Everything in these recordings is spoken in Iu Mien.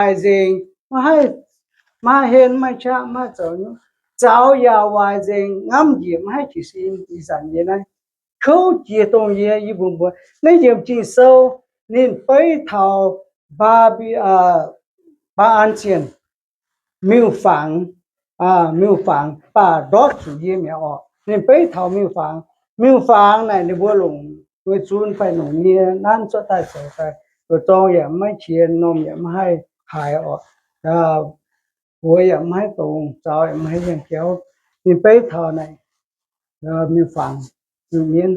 waaic nzengc, maiv haih, maiv haih henv, maiv haih qaqv, maiv haih zoux nyungc. Zaux yaac waaic nzengc, ngamv njiec, maiv haih jiez sin. Ih zanc yie naaiv kouv jiex dongh yie, yie mbuox mbuo, naaiv yiem Ging-Sou ninh beiv taux Mbaa^mbi, Mbaa^an Zienh miuc-fangx, miuc-fangx, mv baac ndortv zuqc yie mi'aqv orqc. Ninh beiv taux miuc-fangx. Miuc-fangx naaic ninh mbuo longc weic zunv fai longc nie nanv cuotv daaih zoux daaih, zoux zorng yaac maiv qiex, m'normh yaac maiv haih haiz orqc. Buoz yaac maiv haih dongz, zaux yaac maiv haih yangh jauv. Ninh beiv taux naaic miuc-fangx, miuc-mienv,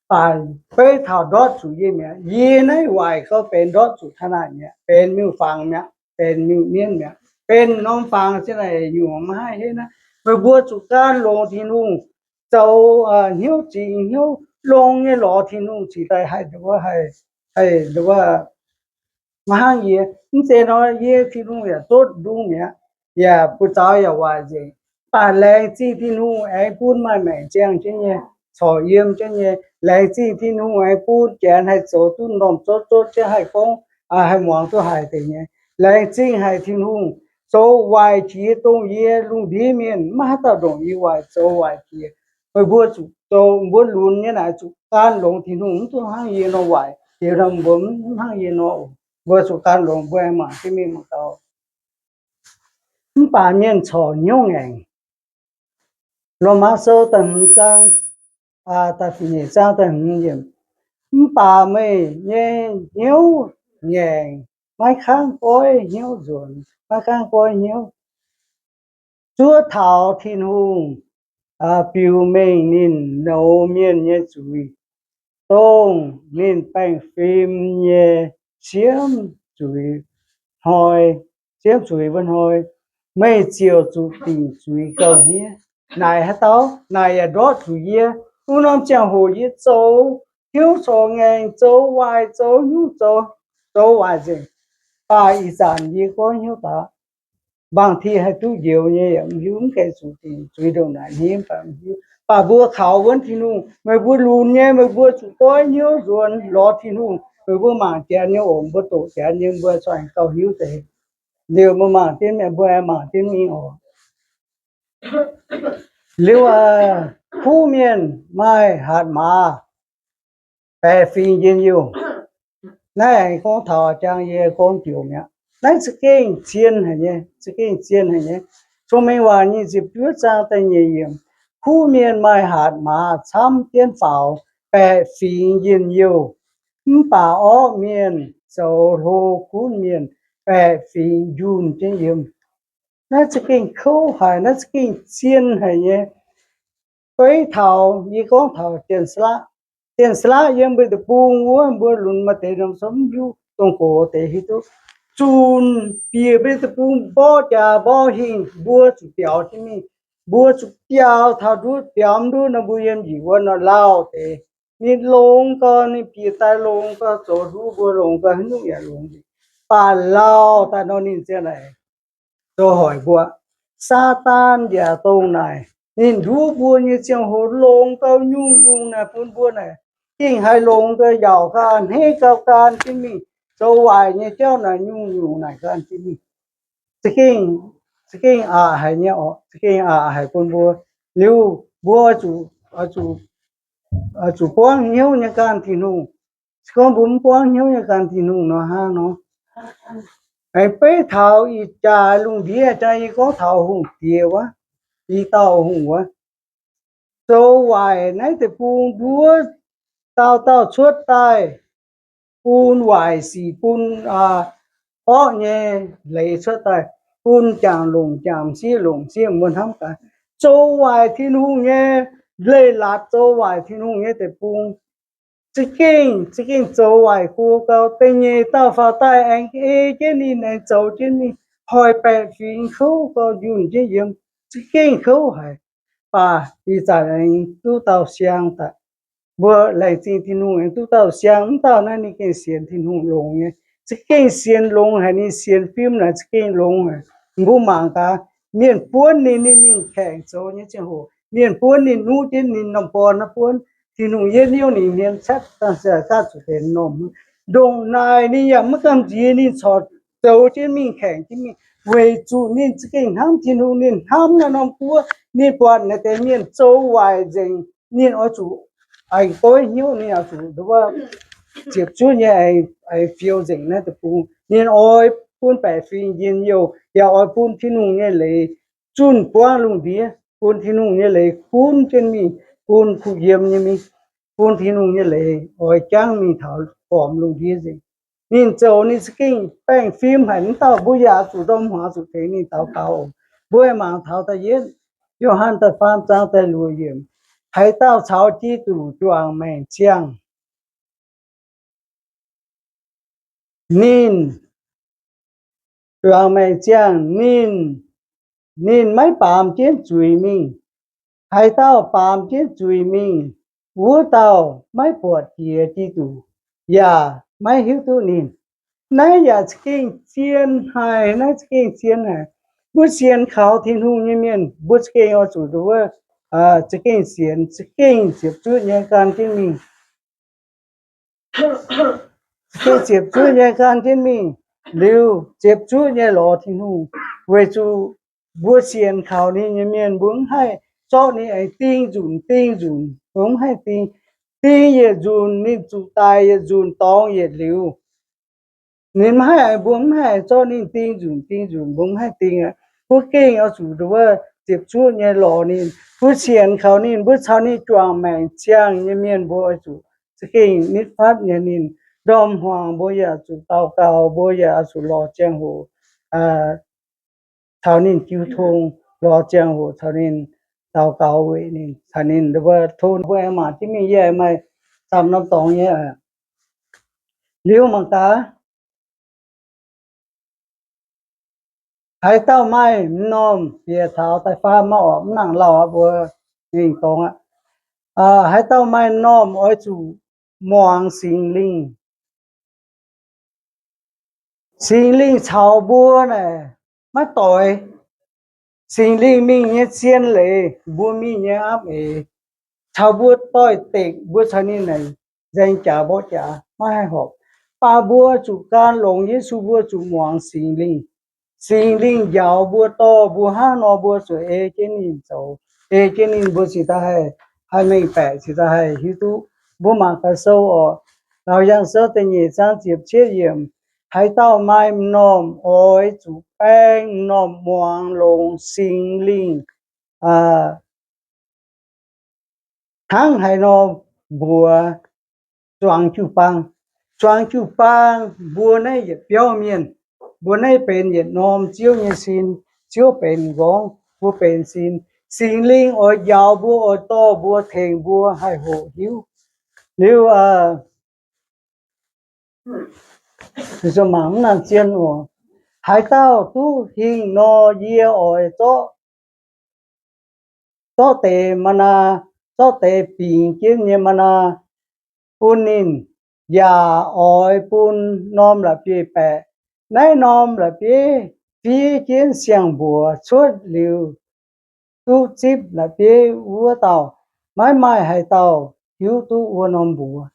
baac beiv taux ndortv zuqc yie mi'aqv. Yie naaiv waaic gau benx ndortv zuqc taux naaic mi'aqv, benx miuc-fangx mi'aqv, benx miuc-mienv mi'aqv, benx norm fangx ziang naaic nyungc maiv haih henv aqv. Meih mbuo zuqc gan longx Tin-Hungh, zoux hnyouv zingx hnyouv longx nyei lorz Tin-Hungh cingx daaih haih, haih maiv hnangv yie. Mv zeiz nor, yie Tin-Hungh yaac zotv ndung mi'aqv, yaac buoz-zaux yaac waaic nzengc. Mv baac laengz zingh Tin-Hungh aengx bun maaih maengc ziangh jienv nyei, corc yiem jienv nyei. Laengz zingh Tin-Hungh aengx bun janx haih zoux duqv m'normh zotv zotv jienv haih gorngv, haih muangx duqv haiz deix nyei. Laengz zingh haic Tin-Hungh zoux waaic jiex dongh yie lungh ndiev mienh, maiv haaix dauh ndongc yie waaic, zoux waaic jiex. Meih mbuo zuqc zoux mbuo lunx nyei naaic zuqc gan longx Tin-Hungh, mv dungx hnangv yie nor waaic jiex nor, mbuo mv hnangv yie nor oc. Mbuo zuqc gan longx, mbuo aengx mangc jienv mingh mangc gaax. Mv baac mienh corc hnyouv ngaengc. Lomaa Sou da'hmz zaang, da'nyeic zaang da'hmz yiemc. Mv baac meih nyei hnyouv ngaengc, maiv kangv goiv hnyouv nzuonx, maiv kangv goiv hnyouv. Zuov taux Tin-Hungh biux mengh ninh nouz mienh nyei zuiz, dongh ninh baengh fim nyei siemv zuiz hnoi, siemv zuiz wuov hnoi, meih ziouc zuqc dingc zuiz gauh hniev. Naaic haaix dauh? Naaic yaac ndortv zuqc yie. Wuov norm ziangh hoc yie zoux hnyouv corc ngaengc, zoux waaic, zoux nyungc, zoux, zoux waaic nzengc. Mv baac ih zanc yie goiv hnyouv daaih, bangc ti haih duqv njoux nyei yaac mv hiuv, mv gaengh zuqc dingc zuiz ndongc naaic hniev, mv baac mv hiuv. Mv baac mbuo kaux wuonv Tin-Hungh, meih mbuo lunx nyei, meih mbuo zuqc goiv hnyouv nzuonx lorz Tin-Hungh. Meih mbuo mangc janx nyei oc, mbuo doqc janx nyei, mbuo corc gauh hiuv deix. Liuz mbuo mangc jienv mingh, mbuo aengx mangc jienv mingh oc. Liuz, kuv mienh maaih hatc maaz baeqc fingx njien-youh. Naaiv aengx gorngv taux jang yie gorngv joux mi'aqv. Naaiv za'gengh zien haic nyei, za'gengh zien haic nyei. Cong-Mengh Waac nyic ziepc juov zaang da'nyeic yiemc, kuv mienh maaih hatc maaz camv jienv faaux, baeqc fingx njien-youh. Mv baac orqv mienh zoux hlo gunv mienh, baeqc fingx njunh jienv yiem. Naaiv za'gengh kouv haic, naaiv za'gengh zien haic nyei. Beiv taux yie gorngv taux Janx-Saalaqv. Janx-Saalaqv yiem mbuo deic-bung wuov, mbuo lunx maaih deix norm sou mv hiuv, dongh gox deix hiuv duqv. Zunc bieqc mbuo deic-bung mborqv jaax mborqv hingh, mbuo zuqc biaux jienv mingh. Mbuo zuqc biaux taux nduov, biaux mv nduov nor, mbuo yiem njiec wuov nor lauh deix. Ninh longx gau, ninh bieqc daaih longx gau, zoux nduov mbuo longx gau, haaix nyungc yaac longx. Mv baac lauh daaih nor ninh ziang naaic zoux hoic mbuo. Saadaan yaac dongh naaic, ninh nduov mbuo nyei ziangh hoc longx gau, nyungc-nyungc naaic bun mbuo naaic gengh haih longx gau, yaauc gau, a'hneiv gau, gan jienv mingh. Zoux waaic nyei jauv naaic nyungc-nyungc naaic gan jienv mingh. Za'gengh, za'gengh aqc haic nyei oc, za'gengh aqc haic bun mbuo. Liuz mbuo zuqc, zuqc buangv hnyouv nyei gan Tin-Hungh. Se gorngv mbuo mv buangv hnyouv nyei gan Tin-Hungh nor, hnangv nor aengx beiv taux ih jaax lungh ndiev, jang yie gorngv taux hungh diex wuov, i dauh hungh wuov, zoux waaic naaiv deic-bung nduov, dauh dauh cuotv daaih bun waaic sic, bun orqv nyei leiz cuotv daaih, bun jangc longc jangc, m'sieqv longc m'sieqv, mbuo hnamv gaax. Zoux waaic Tin-Hungh nyei leiz-latc, zoux waaic Tin-Hungh nyei deic-bung. Za'gengh, za'gengh zoux waaic go gau. Da'nyeic dauh faaux daaih aengx ei jienv ninh, aengx zoux jienv ninh, hoic baeqc fingx kouv gau, njunh jienv yiem. Za'gengh kouv haic. Mv baac ih zanc aengx duqv dauh siang daaih. Mbuo laengz zingh Tin-Hungh, aengx duqv dauh siang. Mv dauh naaiv ninh gengh sienx Tin-Hungh longx nyei. Za'gengh sienx longx haic, ninh sienx fim naaic za'gengh longx haic. Mbuo mangc gaax, mienh buonv ninh, ninh mingh kaengx zoux nyei ziangh hoc, mienh buonv ninh, nuqv jienv ninh norm born naaiv buonv. Tin-Hungh yietv hnyouv ninh hmien catv dangh se daaih zuqc benx m'normh. Ndongc naaic ninh yaac maiv gamh nziex, ninh corc zoux jienv mingh, kaengx jienv mingh, weic zuqc ninh za'gengh hnamv Tin-Hungh. Ninh hnamv naaiv norm guoqv, ninh buatc naaiv deix mienh zoux waaic nzengc, ninh oix zuqc aengx goiv hnyouv, ninh oix zuqc ziepc zuoqv nyei aengx fioux nzengc naaiv deic-bung. Ninh oix bun baeqc fingx njien-youh, yaac oix bun Tin-Hungh nyei leiz zunh buangv lungh ndiev, bun Tin-Hungh nyei leiz gunv jienv mingh, bun kuh yiem nyei mingh, bun Tin-Hungh nyei leiz oix jangv mingh taux gormx lungh ndiev nzengc. Ninh zoux ninh za'gengh baengh fim haic. Mv dauh mbuo yaac zuqc ndorm hmuangx zuqc tengx ninh daux gaux. Mbuo mangc taux da'yietv Yo^han da'faam zaang da'luoqc yiemc, haaix dauh caux Giduc juangc maengc ziangh, ninh juangc maengc ziangh, ninh, ninh maiv baamz jienv zuiz mingh. Haaix dauh baamz jienv zuiz mingh, wuov dauh maiv buatc jiex Giduc, yaac maiv hiuv duqv ninh. Naaiv yaac za'gengh zien haic, naaiv za'gengh zien haic. Mbuo sienx kaux Tin-Hungh nyei mienh, mbuo za'gengh oix zuqc nduov, za'gengh sienx, za'gengh ziepc zuoqv nyei gan jienv mingh. Za'gengh ziepc zuoqv nyei gan jienv mingh, liuz ziepc zuoqv nyei lorz Tin-Hungh, weic zuqc mbuo sienx kaux ninh nyei mienh, mbuo mv haih zorqv ninh aengx ding nzunc, ding nzunc, mbuo mv haih ding. Ding yietc nzunc ninh zuqc daic yietc nzunc dorngx yietc liuz. Ninh mv haih, mbuo mv haih zorqv ninh ding nzunc, ding nzunc, mbuo mv haih ding aqv. Mbuo gengh oix zuqc nduov ziepc zuoqv nyei lorz ninh. Mbuo sienx kaux ninh, mbuo caux ninh juangc maengc ziangh nyei mienh, mbuo oix zuqc za'gengh nitv fatv nyei ninh. Ndorm hmuangx mbuo yaac zuqc daux gaux, mbuo yaac oix zuqc lorz ziangh hoc caux ninh jiu tong, lorz ziangh hoc caux ninh daux gaux weic ninh, caux ninh nduov tov mbuo aengx mangc jienv mingh, yie aengx maaih camv norm dorngx nyei. Liuz mangc gaax, haaix dauh maaih m'normh, bieqc taux da'faam maiv orqc, mv nangc lauh aqv, mbuo mingh dorngx aqv. Haaix dauh maaih m'normh oix zuqc muangx Singx Lingh. Singx Lingh caux mbuo naaic maiv doix. Singx Lingh mingh nyei zien leiz, mbuo mingh nyei aapv eix, caux mbuo doix-dekc, mbuo caux ninh naaic nzaeng jaax mborqv jaax maiv haih horpc. Baac mbuo zuqc gan longx Yesu, mbuo zuqc muangx Singx Lingh. Singx Lingh njaaux mbuo, dorh mbuo hnangv nor, mbuo zuqc ei jienv ninh zoux, ei jienv ninh, mbuo cingx daaih haih, haih mengh baeqc, cingx daaih haih hiuv duqv. Mbuo mangc gaax sou oc, Laauc Yaangh Sou da'nyeic zaang ziepc cietv yiemc, haaix dauh maaih m'normh oix zuqc baeng m'normh muangx longx Singx Lingh hnangv haaix nor mbuox zuangx jiu-baang. Zuangx jiu-baang mbuo naaiv yietc biauv mienh, mbuo naaiv benx yietc norm Ziouv nyei sin. Ziouv benx m'nqorngv, mbuo benx sin. Singx Lingh oix njaaux mbuo, oix dorh mbuo, tengx mbuo haih hoqc hiuv. Liuz, mangc mv nangc zien oc. Haaix dauh duqv hingh nor, yie oix zorqv, zorqv deix mana, zorqv deix bingx jienv nyei mana bun ninh, yaac oix bun norm la'bieiv-baeqc. Naaiv norm la'bieiv fiev jienv siang-mbuox cuotv liuz, duqv zipv la'bieiv wuov dauh, maiv maaih haaix dauh hiuv duqv wuov norm mbuox.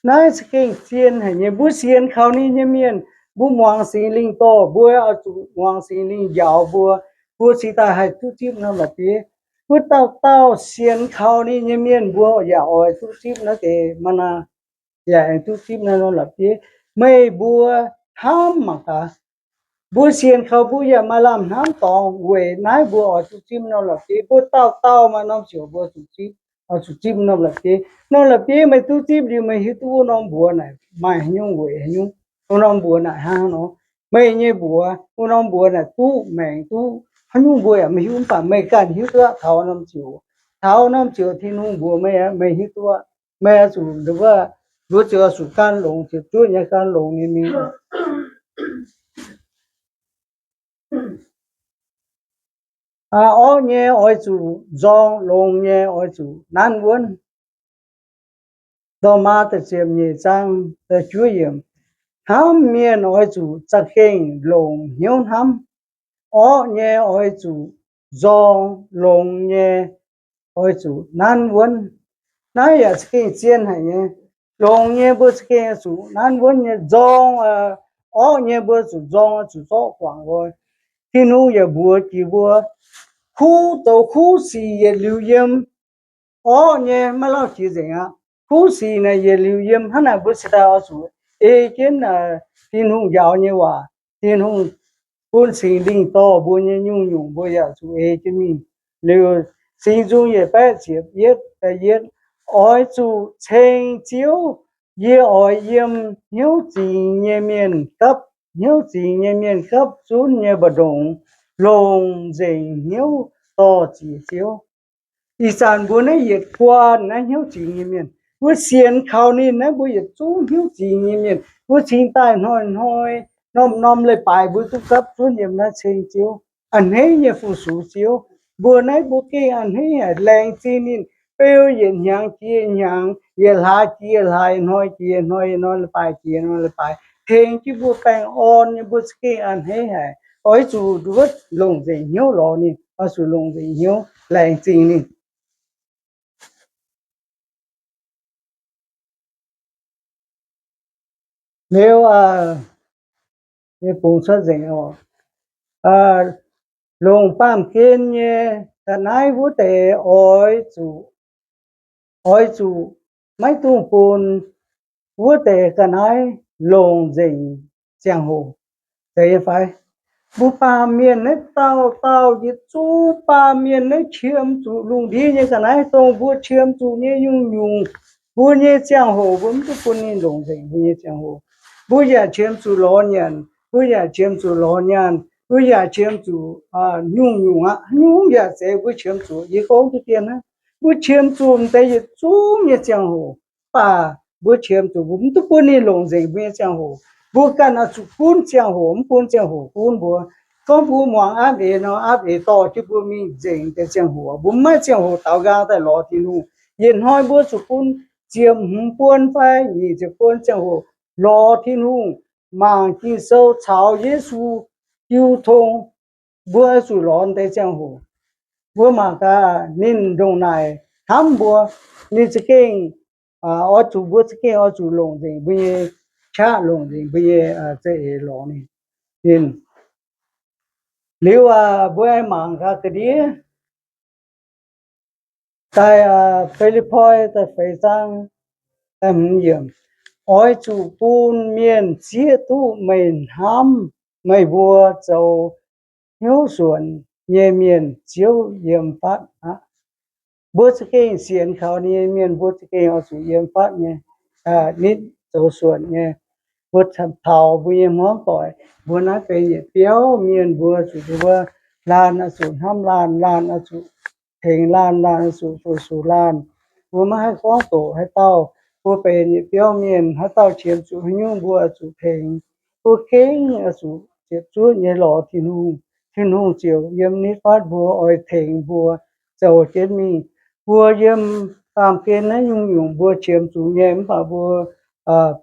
Naaiv za'gengh zien haic nyei. Mbuo sienx kaux ninh nyei mienh, mbuo muangx Singx Lingh dorh mbuo, oix zuqc muangx Singx Lingh njaaux mbuo, mbuo cingx daaih haih duqv zipv norm la'bieiv. Wuov dauh dauh sienx kaux ninh nyei mienh, mbuo yaac oix duqv zipv naaiv deix mana, yaac aengx duqv zipv naaiv norm la'bieiv. Meih mbuo hnamv mangc gaax, mbuo sienx kaux mbuo yaac maaih lamh hnamv dorngx weic naaiv mbuo oix duqv zipv norm la'bieiv. Mbuo dauh dauh maaih norm ziouc mbuo zuqc zipv, oix zuqc zipv norm la'bieiv. Norm la'bieiv meih duqv zipv liuz, meih hiuv duqv wuov norm mbuox naaic maaih haaix nyungc weic haaix nyungc. Wuov norm mbuox naaic hnangv nor, meih nyei mbuox, wuov norm mbuox naaic duqv maengc duqv haaix nyungc mbuo yaac maiv hiuv, mv baac meih ganh hiuv duqv taux norm ziouc, taux norm ziouc Tin-Hungh mbuox meih, meih hiuv duqv. Meih oix zuqc nduov, nduov ziouc oix zuqc gan longx, ziouc zuov nyei gan longx nyei mingh. Orqv nyei oix zuqc nzorng, longx nyei oix zuqc nanv wuonv. Ndoh Maah da'ziepc nyeic zaang da'juov yiemc, hnamv mienh oix zuqc za'gengh longc hnyouv hnamv. Orqv nyei oix zuqc nzorng, longx nyei oix zuqc nanv wuonv. Naaiv yaac za'gengh zien haic nyei. Longx nyei mbuo za'gengh oix zuqc nanv wuonv nyei, nzorng, orqv nyei, mbuo zuqc nzorng, zuqc zorqv guangc oc. Tin-Hungh yaac mbuox jiex mbuo, kuv, zoux kuv sic yietc liuz yiem, orqv nyei, maiv lauh jiex nzengc aqv. Kuv sic naaic yietc liuz yiem. Hnangv naaic mbuo cingx daaih oix zuqc ei jienv Tin-Hungh njaaux nyei waac. Tin-Hungh bun Singx Lingh dorh mbuo nyei nyungc-nyungc, mbuo yaac zuqc ei jienv mingh. Liuz, Singx Nzung yietc baeqv ziepc yietv, da'yietv, oix zuqc ceng Ziouv. Yie oix yiem hnyouv zingx nyei mienh gapv, hnyouv zingx nyei mienh gapv zunv nyei mbu'ndongx longc nzengc hnyouv dor-ziec Ziouv. Ih zanc mbuo naaiv yietc guanh naaiv hnyouv zingx nyei mienh, mbuo sienx kaux ninh naaiv, mbuo yietc zungv hnyouv zingx nyei mienh, mbuo cingx daaih hnoi-hnoi, norm-norm leiz-baaix mbuo duqv gapv zunv yiem naaiv ceng Ziouv, a'hneiv nyei fu-sux Ziouv. Mbuo naaiv mbuo gengh a'hneiv haic, laengz zingh ninh beu yietc hnyangx jiex hnyangx, yietc hlaax jiex hlaax, hnoi jiex hnoi, hnoi leiz-baaix jiex hnoi leiz-baaix, tengx jienv mbuo baengh orn nyei, mbuo za'gengh a'hneiv haic. Oix zuqc nduov longc nzengc hnyouv lorz ninh, oix zuqc longc nzengc hnyouv laengz zingh ninh. Liuz, yie bungx cuotv nzengc oc. Longc baamh gen nyei ga'naaiv wuov deix oix zuqc, oix zuqc maiv dungx bun wuov deix ga'naaiv longc nzengc ziangh hoc. Zeiz nyei fai? Mbuo baamh mienh naaiv dauh dauh, yietc zungv baamh mienh naaiv qiemx zuqc lungh ndiev nyei ga'naaiv, dongh mbuo qiemx zuqc nyei nyungc-nyungc. Mbuo nyei ziangh hoc mbuo mv duqv bun ninh longc nzengc mbuo nyei ziangh hoc. Mbuo yaac qiemx zuqc lorz nyanc, mbuo yaac qiemx zuqc lorz nyaanh, mbuo yaac qiemx zuqc nyungc-nyungc aqv. Nyungc yaac zeiz mbuo qiemx zuqc. Yie gorngv duqv dien hnangv, mbuo qiemx zuqc m'deix yietc zungv nyei ziangh hoc, mv baac mbuo qiemx zuqc mbuo mv duqv bun ninh longc nzengc mbuo nyei ziangh hoc. Mbuo ganh oix zuqc gunv ziangh hoc, mv bun ziangh hoc gunv mbuo. Gorngv mbuo muangx aapv eix nor, aapv eix dorh jienv mbuo mingh nzengc deix ziangh hoc. Mbuo mv maaih ziangh hoc daaux nqaang daaih lorz Tin-Hungh. Yietc hnoi mbuo zuqc bun ziepc hmz buon fai nyic ziepc buon ziangh hoc lorz Tin-Hungh, mangc Ging-Sou caux Yesu jiu tong. Mbuo oix zuqc lorz deix ziangh hoc. Mbuo mangc gaax ninh ndongc naaic hnamv mbuo, ninh za'gengh oix zuqc, mbuo za'gengh oix zuqc longc nzengc mbuo nyei qaqv, longc nzengc mbuo nyei za'eix lorz ninh. Ninh liuz, mbuo aengx mangc gaax ga'ndiev daaih Fi^lipv^poi da'feix zaang da'hmz yiemc, oix zuqc bun mienh zieqv duqv meih hnamv meih mbuo zoux hnyouv suonc nyei mienh Ziouv yiem fatv aqv. Mbuo za'gengh sienx kaux ninh nyei mienh, mbuo za'gengh oix zuqc yiem fatv nyei, nitv zoux suonc nyei. Mbuo taux mbuo nyei hmuangv doic, mbuo naaiv benx yietc biauv mienh, mbuo zuqc, mbuo laanh oix zuqc hnamv laanh, laanh oix zuqc tengx laanh, laanh oix zuqc fu-sux laanh. Mbuo maiv haih gorngv doqc haaix dauh. Mbuo benx yietc biauv mienh, haaix dauh qiemx zuqc haaix nyungc mbuo oix zuqc tengx. Mbuo gengh oix zuqc ziepc zuoqv nyei lorz Tin-Hungh. Tin-Hungh ziouc yiem nitv fatv mbuo, oix tengx mbuo zoux jienv mingh. Mbuo yiem baamh gen naaiv nyungc-nyungc mbuo qiemx zuqc nyei, mv baac mbuo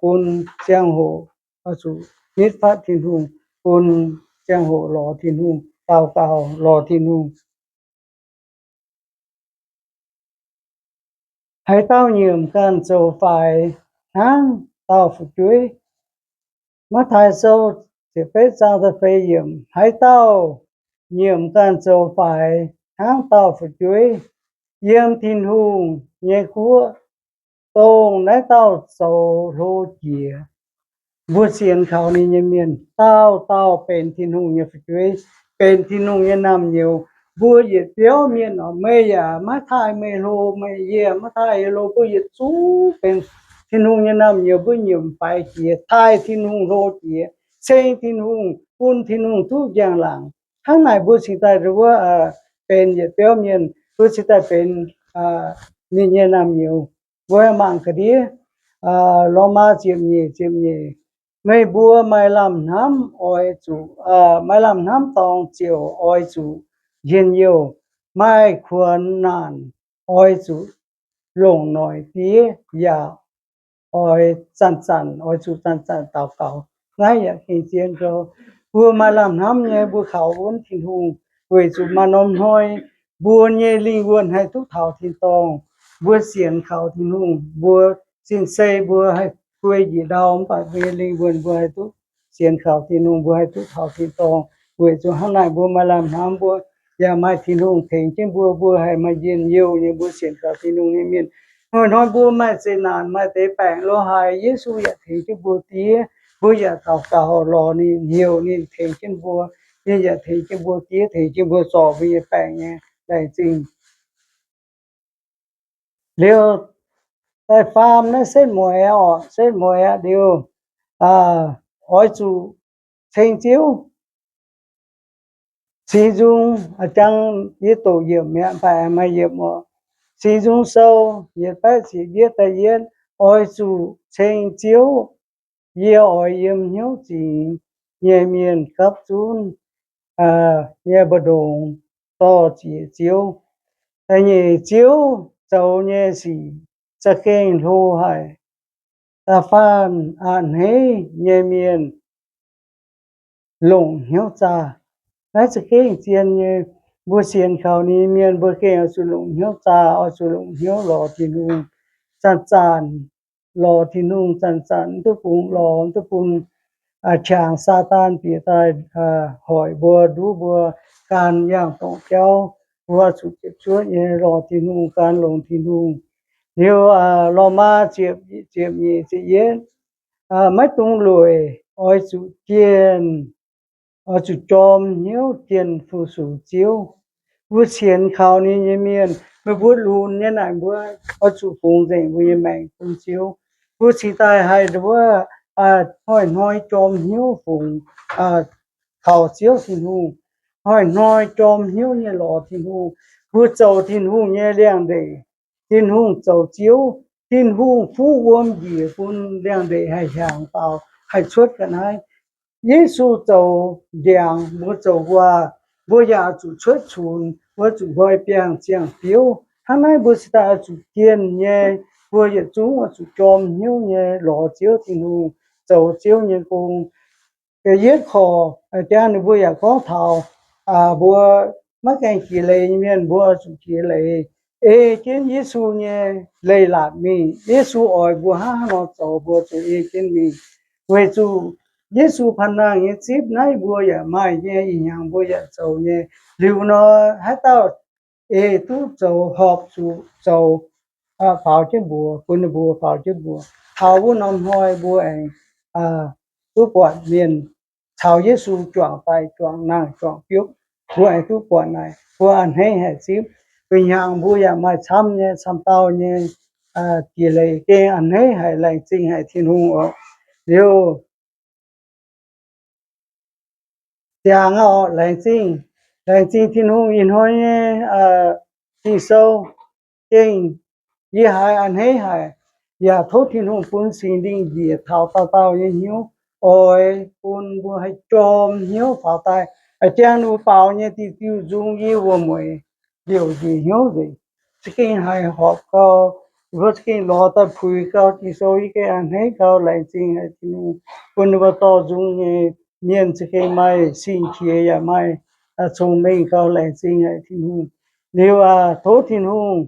bun ziangh hoc oix zuqc nitv fatv Tin-Hungh, bun ziangh hoc lorz Tin-Hungh, daux gaux lorz Tin-Hungh. Haaix dauh nyiemc ganh zoux faix, hnangv dauh fu'jueiv. Matv^taai Sou ziepc betv zaang da'feix yiemc, haaix dauh nyiemc ganh zoux faix, hnangv dauh fu'jueiv yiem Tin-Hungh nyei guoqv, dongh naaiv dauh zoux hlo jiex. Mbuo sienx kaux ninh nyei mienh, dauh dauh benx Tin-Hungh nyei fu'jueiv, benx Tin-Hungh nyei naamh nyouz. Mbuo yietc biauv mienh oc, meih yaac maiv taaih meih hlo, meih, yie maiv taaih yie hlo, mbuo yietc zungv benx Tin-Hungh nyei naamh nyouz. Mbuo nyiemc faix jiex, taaih Tin-Hungh hlo jiex, ceng Tin-Hungh, bun Tin-Hungh duqv njang-laangc. Hnangv naaic mbuo cingx daaih wuov benx yietc biauv mienh, mbuo cingx daaih benx ninh nyei naamh nyouz. Mbuo mangc ga'ndiev Lomaa ziepc nyeic, ziepc nyeic, meih mbuo maaih lamh hnamv oix zuqc, maaih lamh hnamv dorngx ziouc oix zuqc njien-youh, maaih kuonx naanc oix zuqc longc noic diev, yaac oix zanc-zanc, oix zuqc zanc-zanc daux gaux. Naaiv yaac gengh zien gau. Mbuo maaih lamh hnamv nyei, mbuo kaux wuonv Tin-Hungh, weic zuqc maaih norm hnoi mbuo nyei lingh wuonh haih duqv taux tin-dorngh. Mbuo sienx kaux Tin-Hungh, mbuo sin-sei mbuo haih guei njiec ndau, mv baac mbuo nyei lingh wuonh mbuo haih duqv sienx kaux Tin-Hungh, mbuo haih duqv taux tin-dorngh. Weic zuqc hnangv naaic mbuo maaih lamh hnamv, mbuo yaac maaih Tin-Hungh tengx jienv mbuo, mbuo haih maaih njien-youh nyei, mbuo sienx kaux Tin-Hungh nyei mienh. Hnoi-hnoi mbuo maaih zeqc naanc, maaih deix baengc lorz haic, Yesu yaac tengx jienv mbuo diev. Mbuo yaac daux gaux lorz ninh, heuc ninh tengx jienv mbuo. Ninh yaac tengx jienv mbuo diev, tengx jienv mbuo zorc mbuo nyei baengc nyei laengz zingh. Liuz, da'faam naaiv setv mueiz oc, setv mueiz aqv liuz, oix zuqc ceng Ziouv. Singx Nzung, jang yie doqc yiemc mi'aqv, mv baac maaih yiemc oc. Singx Nzung Sou yietc baeqv ziepc yietv da'yietv, oix zuqc ceng Ziouv. Yie oix yiem hnyouv zingx nyei mienh gapv zunv nyei mbu'ndongx dorh jiex Ziouv. Da'nyeic, Ziouv zoux nyei sic za'gengh hlo haic. Da'faanh a'hneiv nyei mienh longc hnyouv zaah. Naaiv za'gengh zien nyei. Mbuo sienx kaux ninh nyei mienh, mbuo gengh oix zuqc longc hnyouv zaah, oix zuqc longc hnyouv lorz Tin-Hungh, zanc-zanc lorz Tin-Hungh, zanc-zanc mv duqv bungx lorz, mv duqv bun qangx Saadaan bieqc daaih hoic mbuo, nduov mbuo, gan yangh dorngc jauv. Mbuo zuqc ziepc zuoqv nyei lorz Tin-Hungh, gan longx Tin-Hungh. Liuz, Lomaa ziepc nyeic ziepc yietv, maiv dungx lueic, oix zuqc jienh, oix zuqc jorm hnyouv jienh fu-sux Ziouv. Mbuo sienx kaux ninh nyei mienh, meih mbuo lunx nyei naaic, mbuo oix zuqc fungx nzengc mbuo nyei maengc bun Ziouv. Mbuo cingx daaih haih wuov hnoi-hnoi jorm hnyouv fungx kaux Ziouv Tin-Hungh, hnoi-hnoi jorm hnyouv nyei lorz Tin-Hungh. Mbuo zoux Tin-Hungh nyei liangx-ndeic. Tin-Hungh zoux Ziouv. Tin-Hungh fuqv wuom njiec bun liangx-ndeic haih hiaangx faaux, haih cuotv ga'naaiv. Yesu zoux ndiangx, mbuo zoux nquaah. Mbuo yaac zuqc cuotv cunx, mbuo zuqc nqoi biangh ziangh biouv. Hnangv naaiv mbuo cingx daaih oix zuqc jienh nyei, mbuo yietc zungv oix zuqc jorm hnyouv nyei lorz Ziouv Tin-Hungh, zoux Ziouv nyei gong. Yietv korc jangx ninh mbuo yaac gorngv taux mbuo maiv gaengh jiex leiz nyei mienh, mbuo oix zuqc jiex leiz, ei jienv Yesu nyei leiz-latc mingh. Yesu oix mbuo hnangv haaix nor zoux, mbuo zuqc ei jienv mingh. Weic zuqc Yesu panh nangh nyei zipv naaiv mbuo yaac maaih nyei, ih hnyangx mbuo yaac zoux nyei. Liuz nor, haaix dauh ei duqv zoux, horpc zuqc zoux, faaux jienv mbuox, bun ninh mbuo faaux jienv mbuox. Taux wuov norm hnoi mbuo aengx duqv buatc mienh caux Yesu juangc daaih, juangc nangh, juangc biopv. Mbuo aengx duqv buatc naaic, mbuo a'hneiv haic zipv. Ih hnyangx mbuo yaac maaih camv nyei, camv dauh nyei jiex leiz, gengh a'hneiv haic, laengz zingh haic Tin-Hungh oc. Liuz, ziangx oc, laengz zingh, laengz zingh Tin-Hungh ih hnoi nyei Ging-Sou gengh yie haiz a'hneiv haic, yaac tov Tin-Hungh bun Singx Lingh njiec taux dauh dauh nyei hnyouv, oix bun mbuo haih jorm hnyouv faaux daaih, jangx ninh mbuo baaux nyei diuh diuh nzung yie wuom-mueic liouc njiec hnyouv nzengc. Za'gengh haih horpc gau, mbuo za'gengh lorz daaih puix gau Ging-Sou, yie gengh a'hneiv gau, laengz zingh haic Tin-Hungh bun ninh mbuo dorh nzung nyei mienh za'gengh maaih sin-qiex yaac maaih cong-mengh gau, laengz zingh haic Tin-Hungh. Liuz aac, tov Tin-Hungh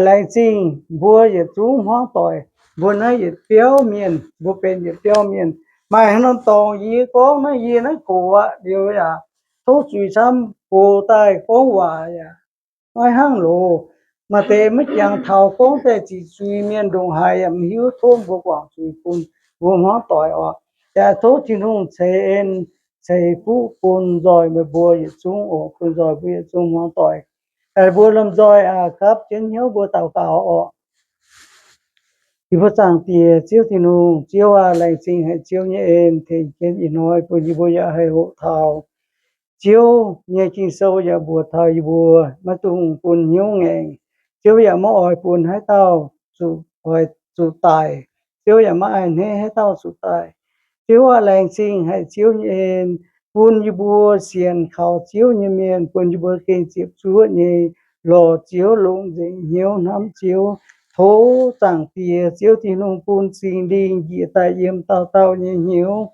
laengz zingh mbuo yietc zungv hmuangv doic. Mbuo naaiv yietc biauv mienh, mbuo benx yietc biauv mienh. Maaih haaix norm dorngx yie gorngv naaiv, yie naaiv gox aqv liuz yaac tov zuiz camv, gox daaih gorngv waac yaac maiv hnangv loz. Maaih deix maiv jangx taux gorngv daaih ziqc zuiz, mienh ndongc haaix yaac mv hiuv, tov mbuo guangc zuiz bun mbuo hmuangv doic oc. Yaac tov Tin-Hungh ceix en ceix fuqv bun nzoih meih mbuo yietc zungv oc, bun nzoih mbuo yietc zungv hmuangv doic. Mbuo lomh nzoih aac gapv jienv hnyouv mbuo daux gaux oc. Yie mbuo Zaangc Diex Ziouv Tin-Hungh, Ziouv aac, laengz zingh haic Ziouv nyei en tengx jienv ih hnoi bun yie mbuo yaac haih hoqc taux Ziouv nyei Ging-Sou, yaac mbuox taux yie mbuo maiv dungx bun hnyouv ngaengc. Ziouv yaac maiv oix bun haaix dauh zuqc, oix zuqc daic. Ziouv yaac maiv a'hneiv haaix dauh zuqc daic. Ziouv aac, laengz zingh haic Ziouv nyei en bun yie mbuo sienx kaux Ziouv nyei mienh, bun yie mbuo gengh ziepc zuoqv nyei lorz Ziouv, longc nzengc hnyouv hnamv Ziouv. Tov Zaangc Diex Ziouv Tin-Hungh bun Singx Lingh njiec daaih yiem dauh dauh nyei hnyouv,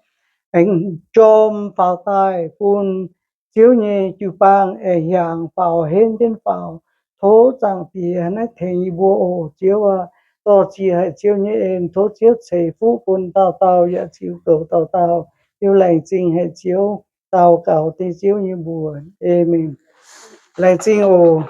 aengx jorm faaux daaih bun Ziouv nyei jiu-baang aengx hiaangx faaux, henv jienv faaux. Tov Zaangc Diex naaiv tengx yie mbuo oc, Ziouv aac. Dorh ziex haic Ziouv nyei en. Tov Ziouv ceix fuqv bun dauh dauh yaac ziux goux dauh dauh. Hiuv laengz zingh haic Ziouv, daux gaux dengv Ziouv nyei mbuox. Aamen. Laengz zingh oc.